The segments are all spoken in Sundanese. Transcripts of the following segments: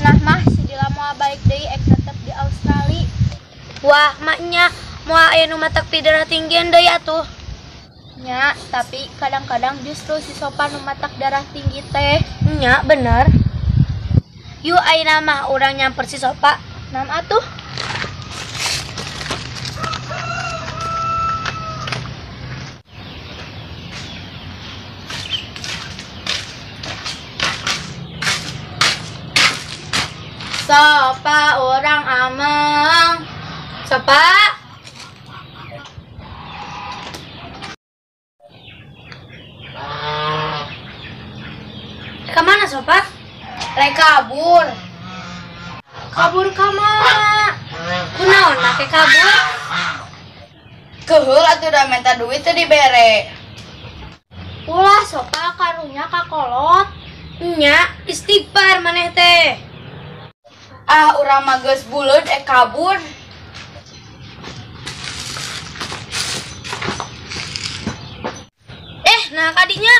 Cenah mah si Dila moal balik deui ek tetep di Australia. Wah, maknya moal aya nu matak darah tinggian deui atuh. Nya, tapi kadang-kadang justru si Sopa nu matak darah tinggi teh. Nya, bener. Yuk ayeuna mah urang nyamper si Sopa. Nam atuh. Sopa orang ameng. Sopa. Kemana Sopa? Rek kabur. Kabur ka mana? Kunaon make kabur? Keheul atuh da menta duit teu dibere. Ulah Sopa karunya ka kolot. Nya, istighfar maneh teh. Ah, urang mah geus buleud ek kabur. Nah kadinya.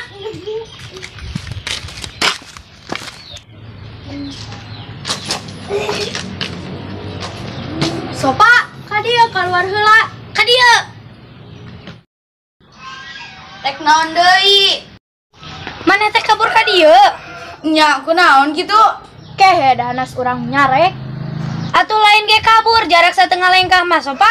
Sopa, kadieu kaluar heula. Kadieu. Rek naon deui? Maneh teh kabur kadieu? Nya, kunaon kitu? Kehe danas urang nyarek. Atuh lain ge kabur, jarak setengah lengkah mah Sopa.